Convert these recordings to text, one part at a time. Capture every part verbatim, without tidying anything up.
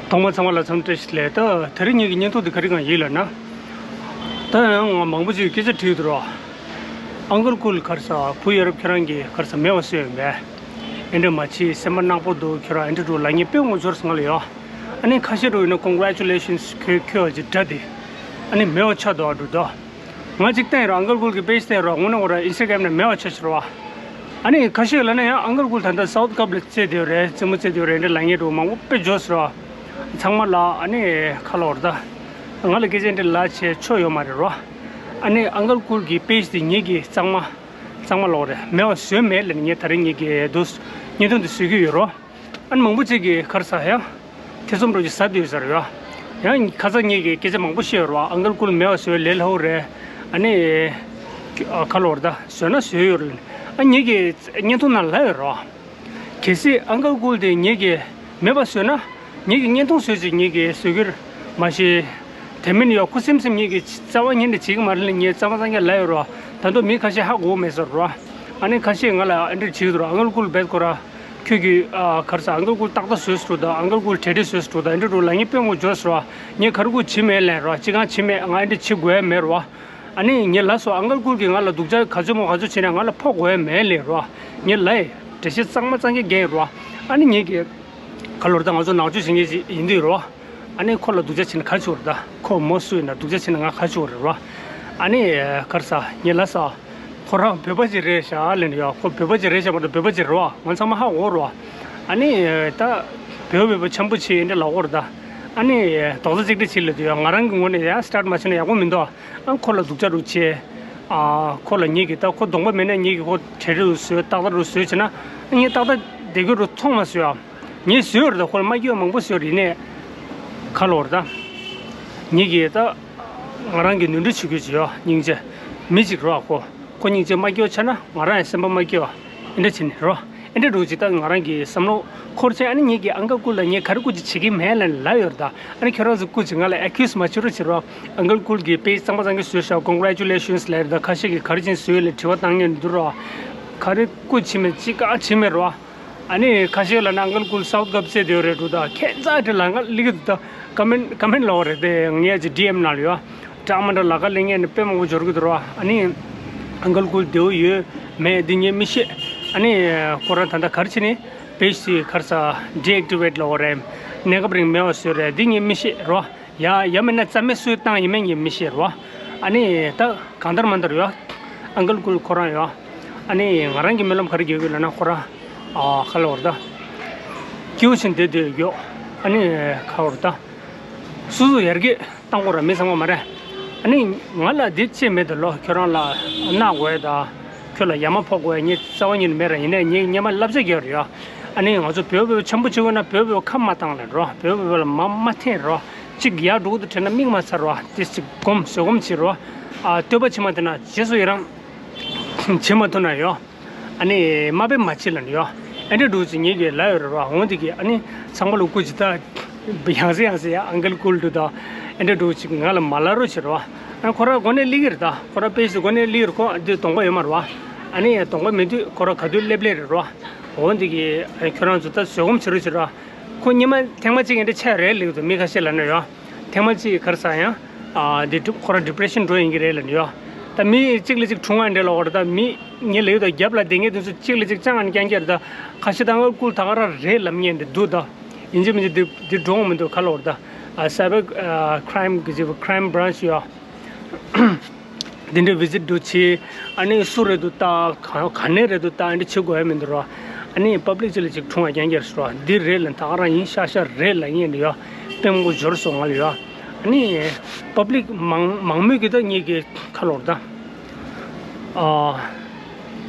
ཐོག་མ་ཚང་མ་ལ་འཚམས་འདྲི་ཞིག་ལས། ད་དེ་རིང་ངེད་ཀྱི་བརྙན་ཐུང་འདི་ག་རེ་གང་ཡིན་ལབ་ན། ད་ཡང་ང་མང་པོ་ཅིག་སྐད་ཆ་དྲིས་འདུག་རོ། ཨང་ཀལ་ཀུལ་ག་རེ་ཟ་བུ་ཡ་རབས་ཁྱོད་རང་གིས་ག་རེ་ཟ་མེད་པ་བཟོས་ཡོད་པས། ཨེ་འདྲ་མ་བྱེད། སེམས་པ་ནག་པོ་འདུག་ཁྱོད་རང་ཨེ་འདྲ་འདུག་ལབ་མཁན་དཔེ་མང་པོ་ཡོད་རེད་ཟེར་ང་ལ་ཡོད། ཨ་ནི་ཁ་ཤས་འདྲ་ཡིན་ན་Congratulations ཁྱོད་ཁྱོད་ཅིག་དགྲ་དེ་ཨ་ནི་མེད་པ་ཆགས་འདུག་ཨ་འདྲ་འདུག་ང་ཅིག་བལྟས་རོགས། ཨང་ཀལ་ཀུལ་གྱི་པེ་ཇི་བལྟས་རོགས། དངོས་གནས་ཁོ་རང་ཨིན་སི་ཊ་གྷ་རམ་ནང་མེད་པ་ཆགས་ཤག་རོ། ཨ་ནི་ཁ་ཤས་ལབ་ན་ཡང་ཨང་ཀལ་ཀུལ་ད་ལྟ་སའུ་ཐི་ཀབ་ལ་རྩེ་བསྡད་ཡོད་རེད། རྩེད་མོ་རྩེ་བསྡད་ཡོད་རེད། འདི་ལབ་མཁན་འདྲ་མང་པོ་དཔེ་ཡོད་ཟེར་རོ། ཚང་མ་ལ་ཨ་ནི་ཁ་ལོ་རེད་ད། ང་ལ་སྐད་ཆ་འདི་ལབ་བྱས་ཆོ་ཡོད་མ་རེད་རོ། ཨ་ནི་ཨང་ཀལ་ཀུལ་གྱི་པེ་ཇི་དེ་ངེད་ཀྱིས་གཙང་མ་གཙང་མ་ལོག་རེད། མེད་པ་བཟོས་མེད་ལབ་ནས་ངས་ད་རིང་ངེད་ཀྱིས་འདུག་བརྙན་ཐུང་འདི་བཟོ་གི་ཡོད་རོ། ཨ་ནི་མང་པོ་ཅིག་གིས་ག་རེ་ཟ་ཡང་ཐེ་ཚོམ་འདྲ་ཅིག་ཟ་བསྡད་ཡོད་ཟེར་ཡོད། ཡང་ཁ་སང་ངེད་ཀྱིས་སྐད་ཆ་མང་པོ་བཤད་ཡོད་རེད་བ། ཨང་ཀལ་ཀུལ་མེད་པ་བཟོས་ལས་སླ་པོ་རེད། ཨ་ནི་ཁ་ལོ་རེད་ད། བཟོས་ན་བཟོས་ཡོད་རེད། ཨ་ངེད་ཀྱིས་བརྙན་ཐུང་ནང་ལབ་ཡོད་རེད་བ། གལ་སྲིད་ཨང་ཀལ་ཀུལ་དེ་ངེད་ཀྱིས་མེད་པ་བཟོས་ན། ངེད་ཀྱིས་བརྙན་ཐུང་བཟོས་ཅིག་ངེད་ཀྱིས་བཟོ་གི་རེད། མ་གཞི་དེ་མིན་ཡོད་ཁུ་སིམ་སིམ་ངེད་ཀྱིས་རྩ་བ་ཉིད་ནས་བྱེད་ཀྱི་མ་རེད་ལབ་ངས་གཙང་མ་གཙང་རྐྱང་ལབ་ཡོད་རེད་བ། ད་དུང་མི་ཁ་ཤས་ཧ་གོ་མེད་ཟེར་རེད་བ། ཨ་ནི་ཁ་ཤས་ང་ལ་ཨ་འདྲ་བྱེད་ཀྱི་འདུག་ཨང་ཀལ་ཀུལ་བེད་ཁོ་ར། ཁྱོད་ཀྱིས་ཨ་ག་རེ་ཟ། ཨང་ཀལ་ཀུལ་ཏག་ཏག་བཟོས་སུ་འགྲོ་དང་། ཨང་ཀལ་ཀུལ་གྲ་སྒྲིག་བཟོས་སུ་འགྲོ་དང་། ཨེ་འདྲ་འགྲོ་ལབ་ངས་དཔེ་མང་པོ་བརྗོད་སོང་བ། ངས་ག་རེ་དགོས་བྱེད་མེད་ལབ་རོགས། ཅི་གང་བྱེད་མེད། ང་ཨེ་འདྲ་བྱེད་དགོས་ཡ་མེད་རོགས། ཨ་ནི་ངས་ལབ་སོང་། ཨང་ཀལ་ཀུལ་གྱིས་ང་ལ་སྡུག་ཅག་ག་ཚོད་མོ་ག་ཚོད་བྱས་ནས་ང་ལ་ཕོག་དགོས་ཡ་མེད་ལབ་རོགས། ངས་ལབ་ཡ་འགྲེལ་བཤད་གཙང་མ་གཙང་རྐྱང་རྒྱག་ཡིན་རོགས། ཨ་ནི་ངས་ཀྱིས་ག་ལོར་ད་ང་ཚོ་ནང་ཆོས་བྱེད་མཁན་ཅིག་ཡིན་དུས་རོགས། ཨ་ནི་ཁོ་ལ་སྡུག་ཅག་བྱས་ན་ག་རེ་བྱེད་དགོས་རེད་ད། ཁོ་མོ་སུ་ཡིན་ན་སྡུག་ཅག་བྱས་ན་ང་ག་རེ་བྱེད་དགོས་རེད་རོགས། ཨ་ནི་ག་རེ་ཟ། ངས་ལབ་སོང་། ཁོ་རང་བོད་པ་ཅིག་རེད་ཤག་ལབ་ནས་ཡོད། ཁོ་བོད་པ་ཅིག་རེད་ཤག་མ་གཏོགས་བོད་པ་ཅིག་རེད་བ། ང་ཚང་མ་ཧ་གོ་རེད་བ། ཨ་ནི་ད་བོད་བོད་པ་འཆམ་པོ་བྱེད་འདྲ་ལབ་ཀྱི་རེད་ད། ཨ་ནི་རྡོག་རྩ་གཅིག་སྒྲིལ་བྱེད་ལབ་དུས་ཡང་ང་རང་གི་ངོས་ནས་ཡང་སི་ཊཱར་ཊི་མ་བྱས་ན་ཡག་པོ་མི་འདུག་ཨ་ཁོ་ལ་སྡུག་ཅག་རུ་བྱས། ཨ་ཁོ་ལ་ངེད་ཀྱིས་ད་ཁོ་གདོང་པ་མེད་ན་ངེད་ཀྱིས་ཁོ་གྲ་སྒྲིག་རུ་བཟོས། ཏག་ཏག་རུ་བཟོས་བྱས་ན་ངས་ཏག་ཏག་བསྡད་རྒྱུ་རུ་མཐོང་མ་བཟོས་ཨ། ངས་བཟོས་ཡོད་རེད་ད། ཁོ་ལ་མ་སྐྱིད་པ་མང་པོ་བཟོས་ཡོད་རེད། ཡིན་ནའི་ག་ལོར་ད། ངེད་ཀྱིས་ད་ང་རང་གི་ནོར་འཁྲུལ་བྱེད་རྒྱུ་ཅིག་ཡོད། སྙིང་རྗེ། མི་ཅིག་རེད་བ་ཁོ། ཁོ་སྙིང་རྗེ་མ་སྐྱིད་པ་ཆགས་ན་ང་རང་ཡང་སེམས་པ་མ་སྐྱིད་པ་ཨེ་འདྲ་བྱས་ནས་རོ། ཨེ་འདྲ་འདྲ་བོ་ཅིག་ད་ང་རང་གི་བསམ་བློ་འཁོར་བྱས། ཨ་ནི་ངེད་ཀྱིས་ཨང་ཀལ་ཀུལ་ལ་ངས་ག་རེ་སྐུ་མཁྱེན་བྱེད་ཀྱི་མེད་ལབ་ལབ་ཡོད་རེད་ད། ཨ་ནི་ཁྱོད་རང་ཚོ་སྐུ་མཁྱེན་ང་ལ་ཨེ་ཁིའུ་སི་མ་བྱེད་རོགས་བྱེད་རོགས། ཨང་ཀལ་ཀུལ་གྱི་པེ་ཇི་གཙང་མ་གཙང་རྐྱང་བཟོས་ཤག Congratulations ལབ་རེད་ད། ཁ་ཤས་ཀྱིས་ག་རེ་བྱས་ནས་བཟོས་ལབ་དྲི་བ་བཏང་མཁན་འདུག་རོ། ག་རེ་སྐུ་མཁྱེན་མེད་ཅི་གང་བྱེད་མེད་རོ། ཨ་ནི་ཁ་ཤས་ལབ་ན་ཨང་ཀལ་ཀུལ་སའུ་ཐི་ཀབ་རྩེ་བསྡད་ཡོད་རེད་འདུག་ད། ཁྱད་མཚར་དེ་ལ་ང་ལི་གི་འདུག་ད། ཀ་མེན་ཀ་མེན་ལོག་རེད་དེ། ངས་ཀྱི་ཌི་ཨེམ་ནང་ལ་ཡོད། འདྲ་མི་འདྲ་ལབ་ཁ་ལེན་མཁན་ནི་དཔེ་མང་པོ་འབྱོར་གི་འདུག་རོ། ཨ་ནི་ཨང་ཀལ་ཀུལ་བདེ་པོ་ཡོད་མེད་འདི་ངས་མི་ཤེས། ཨ་ནི་ཁོ་རང་ད་ལྟ་ག་རེ་བྱས་ནས་པེ་ཇི་དེ་ག་རེ་ཟ་ཌི་ཨེག་ཊི་ཝེ་ཊི་ལབ་དགོས་རེད། གནས་སྐབས་རིང་མེད་པ་བཟོས་རེད། འདི་ངས་མི་ཤེས་རོ། ཡ་ཡ་མིན་ན་རྩ་མེད་སུས་བཏང་ཡིན་མིན་ངས་མི་ཤེས་རོ། ཨ་ནི་ད་གང་ལྟར་མ་ལྟར་ཡོད། ཨང་ཀལ་ཀུལ་ཁོ་རང་ཡོད། ཨ་ནི་ང་རང་གི་སྨོན་ལམ་ག་རེ་རྒྱག་གི་ཡོད་ལབ་ན་ཁོ་རང་ཨ་ག་ལབ་དགོས་རེད་ད། སྐྱིད་པོ་བྱས་བསྡད་བསྡད་ཡོད། ཨ་ནི་ག་ལབ་དགོས་རེད་ད། སོ་སོ་ཡར་རྒྱས་གཏོང་དགོས་ར་མི་ཚང་མ་མ་རེད། ཨ་ནི་ང་ལ་འདི་བྱས་མེད་དོ་ལོ། ཁྱོད་རང་ལ་མནར་དགོས་ཡ་ད། ཁྱོད་ལ་ཡ་མ་ཕོག་དགོས་ཡ་ངས་རྩ་བ་ཉིད་ནས་མེད་ར། ཡིན་ནའི་ངས་སྔོན་མ་བསླབ་བྱ་རྒྱག་རེད་ཡ། ཨ་ནི་ང་ཚོ་བོད་བོད་ཆེན་པོ་བྱེད་དགོས་ན་བོད་བོད་ཁ་མ་བཏང་ལབ་རོ། བོད་བོད་ལ་མ་མ་འཐེན་རོ། གཅིག་ཡར་འགྲོ་གི་འདུག་དྲན་ན་མིག་མ་ཚར་རོ། དེ་གཅིག་སྒོམ་བཟོད་སྒོམ་བྱེད་རོ། ཨ་བསྟོད་པ་བྱེད་མ་ཐུབ་ན་རྗེས་སུ་ཡི་རང་བྱེད་མ་ཐུབ་ན་ཡོ། ཨ་ནི་དམའ་འབེབས་མ་བྱེད་ལབ་ནས་ཡོ། ཨེ་འདྲ་འདྲ་བོ་ཅིག་ངེད་ཀྱིས་ལབ་ཡོད་རེད་བ། འོ་འདི་གིས་ཨ་ནི་ཚང་མ་ལ་སྐུ་མཁྱེན་ད། ཡང་སེ་ཡང་སེ་ཡ་ཨང་ཀལ་ཀུལ་འདྲ་ད། ཨེ་འདྲ་འདྲ་བོ་ཅིག་ང་ལ་མ་ལབ་རོགས་བྱེད་རོགས། ཨ་ཁོ་རང་གོ་གནས་སླེབས་ཀྱི་རེད་ད། ཁོ་རང་པེ་ཇི་གོ་གནས་སླེབས་ཀྱི་རེད། ཁོ་འདི་གདོང་པ་ཡོད་མ་རེད་བ། ཨ་ནི་གདོང་པ་མེད་དུས་ཁོ་རང་ག་དུས་སླེབས་སླེབས་རེད་རོ། འོ་འདི་གིས་ཁྱོད་རང་ཚོ་ད་བཟོད་སྒོམ་བྱེད་རོགས་བྱེད་རོགས། ཁོ་སྔོན་མ་ཐེངས་མ་གཅིག་ཨེ་འདྲ་ཆགས་རེད་ལབ་ཀྱི་འདུག་མི་ཁ་ཤས་ལབ་ན་ཡོ། ཐེངས་མ་གཅིག་ག་རེ་ཟ་ཡང་། ཨ་འདི་ཁོ་རང་ཌི་པི་རེ་ཤན་འགྲོ་ཡིན་གྱི་རེད་ལབ་ནས་ཡོ། ད་མི་གཅིག་ལ་གཅིག་འཁྲུག་ང་འདྲ་ལབ་པ་རེད་ད། མི་ངའི་ལབ་ཡོད་ད། རྒྱབ་ལ་བསྡད་མཁན་དེ་ཚོ་གཅིག་ལ་གཅིག་ཅང་ཨ་ནི་རྐྱང་རྐྱང་རེད་ད། ཁ་ཤས་ད་ཨང་ཀལ་ཀུལ་ད་ག་རང་རེད་ལབ་མཁན་འདི་འདུག་ད། ཡིན་གཅིག་མིན་གཅིག་འདི་འདི་འགྲོ་འོང་མི་འདུག་ག་ལབ་པ་རེད་ད། ཨ་སའེ་བར་ཨ་ཁྲའིམ་གི་ཅིག་ཁྲའིམ་བྷི་རན་ཆི་ཡོ། འདི་འདྲའི་བི་ཛིཊ་འདྲ་བྱེད། ཨ་ནི་སུ་རེད་འདུག་ལྟ། ག་ག་ནས་རེད་འདུག་ལྟ། འདི་འདྲ་བྱེད་དགོས་ཡ་མི་འདུག་རོ། ཨ་ནི་པབ་ལིག་ཅིག་ལ་ཅིག་འཁྲུག་ང་རྐྱང་རྐྱང་རེད་རོ། འདི་རེད་ལབ་ད་ག་རང་ཡིན་ཤག་ཤག་རེད་ལབ་མཁན་འདི་ཡོ། དཔེ་མང་པོ་འབྱོར་སོང་ང་ལ་ཡོ། ཨ་ནི་པབ་ལིག་མང་མང་མོས་ཀྱིས་ད་ངེད་ཀྱི་ཁ་ལོར་ད། ཨ་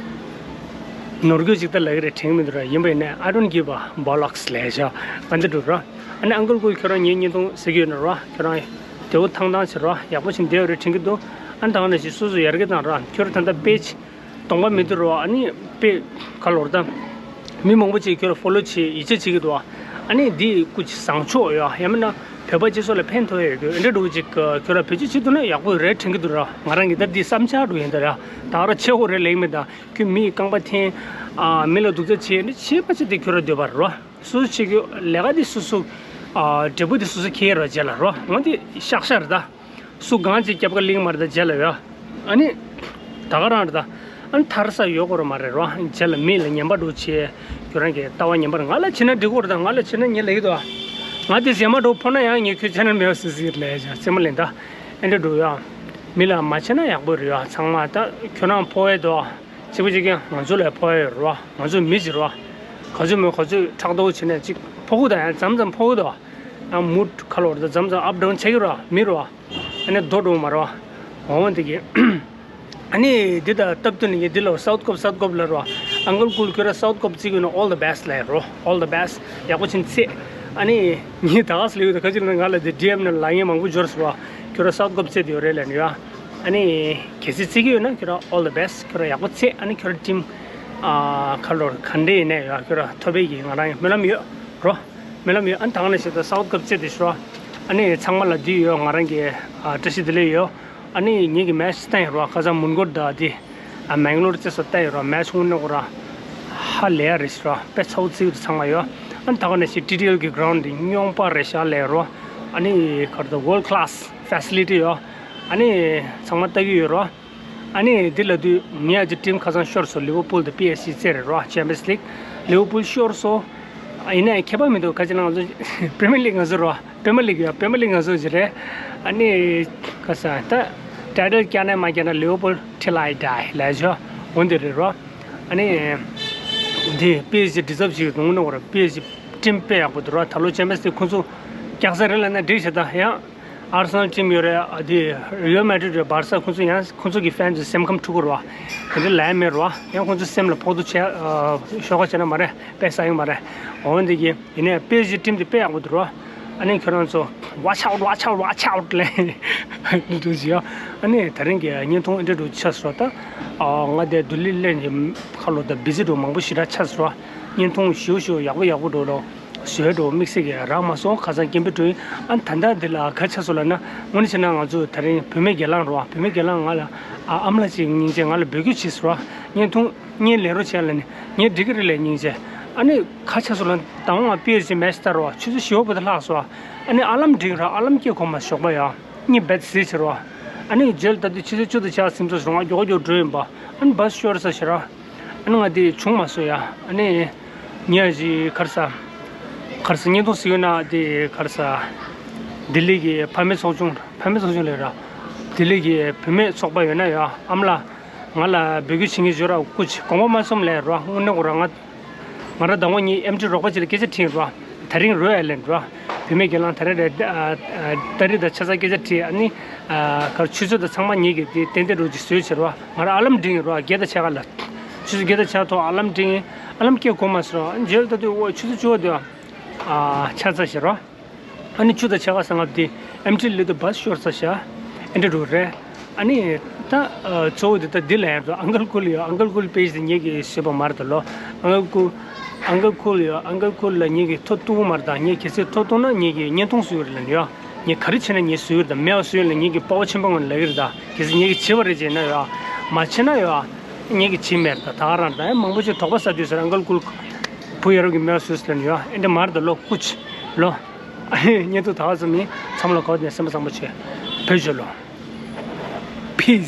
ནོར་འཁྱོལ་ཅིག་ད་ལབ་ཀྱི་རེད་དྲན་གྱི་མི་འདུག་ར། ཡིན་པ་ཡིན་ནའི་I don't give a bollocks ལབ་ཤག་ཨ་འདི་འདྲ་ར། ཨ་ནི་ཨང་ཀལ་ཀུལ་ཁྱོད་རང་ངའི་བརྙན་ཐུང་གཟིགས་ཡོད་ན་ར། ཁྱོད་རང་བདེ་པོ་ཐང་ཐང་བྱེད་ར། ཡག་པོ་ཞིག་བསྡད་ཡོད་རེད་དྲན་གྱི་འདུག་ཨ་ནི་ད་ག་ནང་བཞིན་སོ་སོ་ཡར་རྒྱས་བཏང་ར། ཁྱོད་རང་ད་ལྟ་པེ་ཇི་གདོང་པ་མི་འདུག་ར། ཨ་ནི་པེ་ཁ་ལོར་ད། མི་མང་པོ་ཅིག་ཁྱོད་རང་ཕོ་ལོ་བྱེད་ཡིད་ཆེས་བྱེད་ཀྱི་འདུག་ཨ་ནི་འདི་སྐུ་མཁྱེན་བཟང་ཕྱོགས་ཡོད། ཡང་མིན་ན་བོད་པ་སྤྱི་ཚོགས་ལ་ཕན་ཐོགས་ཡོད་རྒྱུ་འདི་འདྲ་འདྲ་བོ་ཅིག་ཁྱོད་རང་བེད་སྤྱོད་བྱེད་ཐུབ་ན་ཡག་པོ་རེད་དྲན་གྱི་འདུག་ར། ང་རང་གི་ད་འདི་བསམ་འཆར་འདྲ་ཡིན་ད་ར། ད་ག་རང་བྱེད་དགོས་རེད་ལབ་ཀྱི་མེད་ད། ཁྱོད་མི་རྐང་པ་འཐེན། ཨ་མི་ལ་སྡུག་ཅག་བྱེད་འདི་བྱེད་པ་ཅིག་དེ་ཁྱོད་རང་འདོད་པ་རེད་ར། སོ་སོ་བྱེད་རྒྱུ་ལས་ཀ་འདི་སོ་སོ་ ཨ་འབྲས་བུ་དེ་སོ་སོ་ཁྱེར་རོ་རྗེས་ལ་རོ། ང་དེ་ཤག་ཤག་རེད་ད། སུ་གང་ཅིག་སྐྱབས་ཀ་གླིང་མར་ད་རྗེས་ལ་ཡོད། ཨ་ནི། ད་ག་རང་རེད་ད། ཨ་ནི་ཐར་ས་ཡོད་གོ་རོ་མ་རེད་རོ། རྗེས་ལ་མི་ལ་ངན་པ་འགྲོ་ཆེ། ཁྱོད་རང་གི་ལྟ་བ་ངན་པ་རེད། ང་ལ་བྱེད་ན་འགྲིག་གོ་རེད་ད། ང་ལ་བྱེད་ན་ངས་ལེགས་འདུག་ང་དེ་ཟེར་མ་འགྲོ་ཕོ་ན་ཡང་ངས་ཁྱོད་ཆ་ན་མེད་པ་སི་སི་ལས་བྱ་སེ་མ་ལེན་ད། ཨེ་འདྲ་འགྲོ་ཡ། མི་ལ་མ་བྱེད་ན་ཡག་པོ་རེད་ཡ། ཚང་མ་ད་ཁྱོད་རང་ཕོ་བའི་དོ། གཅིག་པུ་གཅིག་རྐྱང་ང་ཚོ་ལ་ཕོ་ཡོད་རོ། ང་ཚོ་མི་ཅིག་རོ། ག་ཚོད་མོད་ག་ཚོད་ཕྲག་དོག་བྱེད་ནས་གཅིག་ཕོ་ཁུ་དང་ཡང་མཚམས་མཚམས་ཕོ་ཁུ་དོ། ཡང་མུ་ཁ་ལོར་དང་མཚམས་མཚམས་ཨབ་ཌའུན་ཆགས་ཀྱི་རོ། མི་རོ། ཨ་ནི་རྡོ་འགྲོ་མ་རོ། འོང་འདི་གི་ཨ་ནི་འདི་ད་སྟབས་བསྟུན་ནས་འདི་ལ་སའུཐ་ཀོབ་སའུཐ་ཀོབ་ལ་རོ། ཨང་ཀལ་ཀུལ་ཁྱོད་ར་སའུཐ་ཀོབ་བརྩི་གི་ཡོད་ན་all the best ལབ་རོ། All the best ཡག་པོ་ཕྱིན་ཚེ། ཨ་ནི་ངས་ད་ག་སེ་ལབ་ཡོད་ད་ཁ་ཅིག་ལ་ང་ལ་འདི་ཌི་ཨེམ་ནང་ལ་ངས་མང་པོ་འབྱོར་སོང་རོ། ཁྱོད་ར་སའུཐ་ཀོབ་བརྩི་དེ་ཡོད་རེད་ལབ་ནས་ཡོད། ཨ་ནི་གལ་སྲིད་བརྩི་གི་ཡོད་ན་ཁྱོད་ར་all the best ཁྱོད་ར་ཡག་པོ་བརྩི། ཨ་ནི་ཁྱོད་ར་ཊིམ་ཨ་ཁ་ལོར་ག་འདྲ་ཡིན་ནའི་ཡོད་ཁྱོད་ར་ཐོབ་པའི་གི་ང་རང་སྨོན་ལམ་ཡོད་རོ། སྨོན་ལམ་ཡོད། ཨ་ནི་ད་ག་ནས་བཤད་ད་སའུཐ་ཀོབ་བརྩི་དེ་ཤོ། ཨ་ནི་ཚང་མ་ལ་འདི་ཡོད། ང་རང་གི་ཨ་བཀྲ་ཤིས་བདེ་ལེགས་ཡོད། ཨ་ནི་ངེད་ཀྱི་མེ་ཆི་བལྟས་ཡོད་རོ། ཁ་སང་མོན་གྷོ་དང་དེ་ཨ་མེང་ལོར་བཅས་སུ་བལྟས་ཡོད་རོ། མེ་ཆི་དངོས་གནས་ཁོ་ར་ཧ་ལས་ཡ་རེད་ཤི་རོ། དཔེ་ཚ་བོ་ཚིག་ཚང་མ་ཡོད། ཨ་ནི་ད་ག་ནས་ཤི་ཊི་ཌི་ཨེལ་གི་གྷི་རའུན་ཌི་རྙོང་པ་རེད་ཤག་ལས་རོ། ཨ་ནི་ག་རེ་ད་ཝོལ་ཌི་ཀླེ་སི་ཕེ་སི་ལི་ཊི་ཡོད། ཨ་ནི་ཚང་མ་ལྟ་གི་ཡོད་རོ། ཨ་ནི་འདི་ལ་དུས་ངས་ཨ་ཅེ་ཊིམ་ཁ་སང་ཤོར་སོང་། ལི་ཝར་པུལ་དང་པི་ཨེ་སི་ཇི་རྩེད་རེད་རོ། ཆེམ་པིན་སི་ལིག་ལི་ཝར་པུལ་ཤོར་སོང་། ཨ་ཡིན་ནའི་ཁྱད་པར་མི་འདུག་ག་ཅི་ན་ང་ཚོ་པི་རི་མི་ཡར་ལིག་ང་ཚོ་རོ། པི་རི་མི་ཡར་ལིག་ཡོད། པི་རི་མི་ཡར་ལིག་ང་ཚོ་ཅི་རེད། ཨ་ནི་ཁ་སང་ད་ཊའི་ཊལ་རྒྱག་ནའི་མ་རྒྱག་ནའི་ལི་ཝར་པུལ་ཊིལ་ཨའི་ཌའི་ལབ་ཆོག་འོ་འདི་རེད་རོ། ཨ་ནི་འདི་པི་ཨེ་སི་ཇི་ཌི་ཛརབ་བྱེད་ཀྱི་འདུག་ནོ་ར། པི་ཨེ་སི་ཇི་ཊིམ་དཔེ་ཡག་པོ་འདུག་ར། ད་ལོ་ཆེམ་པིན་སི་ལིག་ཁོང་ཚོ་རྒྱག་ས་རེད་ལབ་ན་འགྲིག་བྱེད་ད་ཡང་། ཨར་སེ་ནལ་ཊིམ་ཡོད་རེད། ཨ་དེ་རི་ཡལ་མེ་ཌི་རིད་རེད། བར་སཱ། ཁོང་ཚོ་ཡང་ཁོང་ཚོ་གི་ཕེན་ཚོ་སེམས་ཁམས་འཁྲུག་གི་རེད་བ། དེ་འདྲ་ལབ་ཡ་མེད་རེད་བ། ཡང་ཁོང་ཚོ་སེམས་ལ་ཕོག་ཐུག་བྱས་ཨ་ཤོག་ཁ་བྱས་ན་མ་རེད། དཔེ་ཟ་ཡོང་མ་རེད། འོ་འདི་གི་ཡིན་ནའི་པི་ཨེ་སི་ཇི་ཊིམ་དེ་དཔེ་ཡག་པོ་འདུག་རེད་བ། ཨ་ནི་ཁྱོད་རང་ཚོ་watch out, watch out, watch out ལབ་འདུག་ཟེར་ཡ། ཨ་ནི་ད་རིང་གི་བརྙན་ཐུང་འདི་འདྲ་འདུག་ཆགས་སོང་ད། ཨ་ང་དེ་ལྡི་ལི་སླེབས་ནས་ཁ་ལོ་ད་བི་ཟི་འདྲ་མང་པོ་ཞེ་དྲག་ཆགས་སོང་། བརྙན་ཐུང་ཞེ་པོ་ཞེ་པོ་ཡག་པོ་ཡག་པོ་འདུག་ལོ། བཟོས་འགྲོ་དམིགས་བསལ་གྱི་རག་མ་སོང་། ཁ་སང་སྐད་འབོད་འགྲོ་ཡིན། ཨ་ད་ལྟ་འདི་ལ་ག་ཆགས་སོང་ལབ་ན། དངོས་གནས་བྱས་ན་ང་ཚོ་ད་རིང་བུད་མེད་སྒེར་ལངས་རོ། བུད་མེད་སྒེར་ལངས། ང་ལ་ཨ་ཨ་མ་ལགས་ཅིག་སྙིང་རྗེ། ང་ལ་འབོད་སྐུལ་བྱས་སོང་རོ། བརྙན་ཐུང་བརྙན་ལེན་རོགས་བྱས་ལབ་ནས། ངས་འགྲིག་གི་རེད་ལབ། སྙིང་རྗེ། ཨ་ནི་ག་ཆགས་སོང་ལབ་ན། དང་པོ་ང་པི་ཨེ་སི་ཇི་མེ་ཆི་ལྟ་རོ། ཆུ་ཚོད་བཞི་པ་དེ་ལྷག་སོང་། ཨ་ནི་ཨ་ལམ་རིང་ར། ཨ་ལམ་སྐད་གོ་མ་སོང་། ཞོགས་པ་ཡ་གཉིད་བད་ཟེར་བྱས་རོ། ཨ་ནི་རྗེས་ལ་ད་དུང་ཆུ་ཚོད་བཅུ་དང་ཕྱེད་ཀ་ཟིན་ཚར་སོང་། ང་མགྱོགས་མགྱོགས་འགྲོ་ཡིན་པ། ཨ་ནི་བཱས་ཤོར་ཚར་བྱས་ར། ཨ་ནི་ང་དེ་བྱུང་མ་སོང་ཡ། ཨ་ནི་ངས་ཅིག་ག་རེ་ཟ། ག་རེ་ཟ། བརྙན་ཐུང་ཟེར་ཡོད་ན་དེ་ག་རེ་ཟ། ལྡི་ལི་གི་ཕ་མའི་ཚོགས་ཆུང་། ཕ་མའི་ཚོགས་ཆུང་ལབ་ར། ལྡི་ལི་གི་བུད་མེད་ཚོགས་པ་ཡོད་ན་ཡ། ཨ་མ་ལགས་ང་ལ་འབོད་སྐུལ་བྱེད་མཁན་ཡོད་ར། སྐུ་མཁྱེན། དགོངས་པ་མ་ཚོམས་ལབ་ར། དངོས་གནས་ཁོ་ར་ང་ང་ར་ཟླ་བ་གཉིས་ཨེམ་ཆི་རོགས་པ་ཅིག་ལ་སྐད་ཆ་དྲིས་ར། ད་རིང་རོ་ཨའི་ལན་ར། བུད་མེད་སྒེར་ལངས་ད་རེས་རེད། ཨ་ཨ་ཏ་རིག་དང་ཆ་ཚང་སྐད་ཆ་དྲིས། ཨ་ནི་ཨ་ག་རེ་ཆུ་ཚོད་དང་ཚང་མ་ངེད་ཀྱིས་དེ་ཏན་ཏན་རོགས་ཅིག་བཟོས་བྱས་ར། ང་ར་ཨ་ལམ་འདྲེན་ཡིན་ར། བརྒྱད་དང་ཕྱེད་ཀ་ལ། ཆུ་ཚོད་བརྒྱད་དང་ཕྱེད་ཀ་ཐོག་ཨ་ལམ་འདྲེན་ཡིན། ཨ་ལམ་སྐད་གོ་མ་སོང་ར། རྗེས་ལ་ད་དུང་འོ་ཆུ་ཚོད་བཅུ་པ་དེ་ཨ་ཆགས་ཚར་བྱས་ར། ཨ་ནི་བཅུ་དང་ཕྱེད་ཀ་ཟིན་སྐབས་དེ་ཨེམ་ཆི་ལི་དུ་བཱས་ཤོར་ཚར་བྱས། ཨེ་འདྲ་འགྲོ་རེད། ཨ་ནི་ད་ཨ་གཙོ་བོ་དེ་ད་འདི་ལ་ཡང་ཨང་ཀལ་ཀུལ་ཡོད། ཨང་ཀལ་ཀུལ་པེ་ཇི་དེ་ངེད་ཀྱིས་བཟོས་པ་མ་རེད་ད་ལོ། ཨང་ཀལ་ཀུལ། ཨང་ཀལ་ཀུལ་ཡོད། ཨང་ཀལ་ཀུལ་ལ་ངེད་ཀྱིས་ཐོ་གཏུགས་མ་རེད་ད། ངས་གལ་སྲིད་ཐོ་གཏུགས་ན་ངེད་ཀྱིས་བརྙན་ཐུང་བཟོས་ཡོད་རེད་ལབ་ནས་ཡོད། ངས་ག་རེ་བྱས་ན་ངས་བཟོས་ཡོད་རེད་ད། མེད་པ་བཟོས་ཡོད་ལབ་ངེད་ཀྱིས་དཔའ་བོ་ཆེན་པོ་ངོ་ལབ་ཀྱི་རེད་ད། གལ་སྲིད་ངེད་ཀྱིས་བྱས་པ་རེད་ཅེ་ན་ཡོད། མ་བྱས་ན་ཡོད། ངེད་ཀྱིས་བྱས་མེད་རེད་ད། ད་ག་རང་རེད་ད། ཡང་མང་པོ་ཅིག་དོགས་པ་ཟ་དུས་ཟེར། ཨང་ཀལ་ཀུལ་བུ་ཡ་རབས་ཀྱིས་མེད་པ་བཟོས་ཟེར་ལབ་ནས་ཡོད། ཨེ་འདྲ་མ་རེད་ད་ལོ། སྐུ་མཁྱེན་ལོ། བརྙན་ཐུང་ད་ག་ཙམ་ཡིན། ཚང་མ་ལ་གོ་བདེ་སེམས་པ་བཟང་པོ་བྱོས། བོད་ཆོས་ལོ། Peace།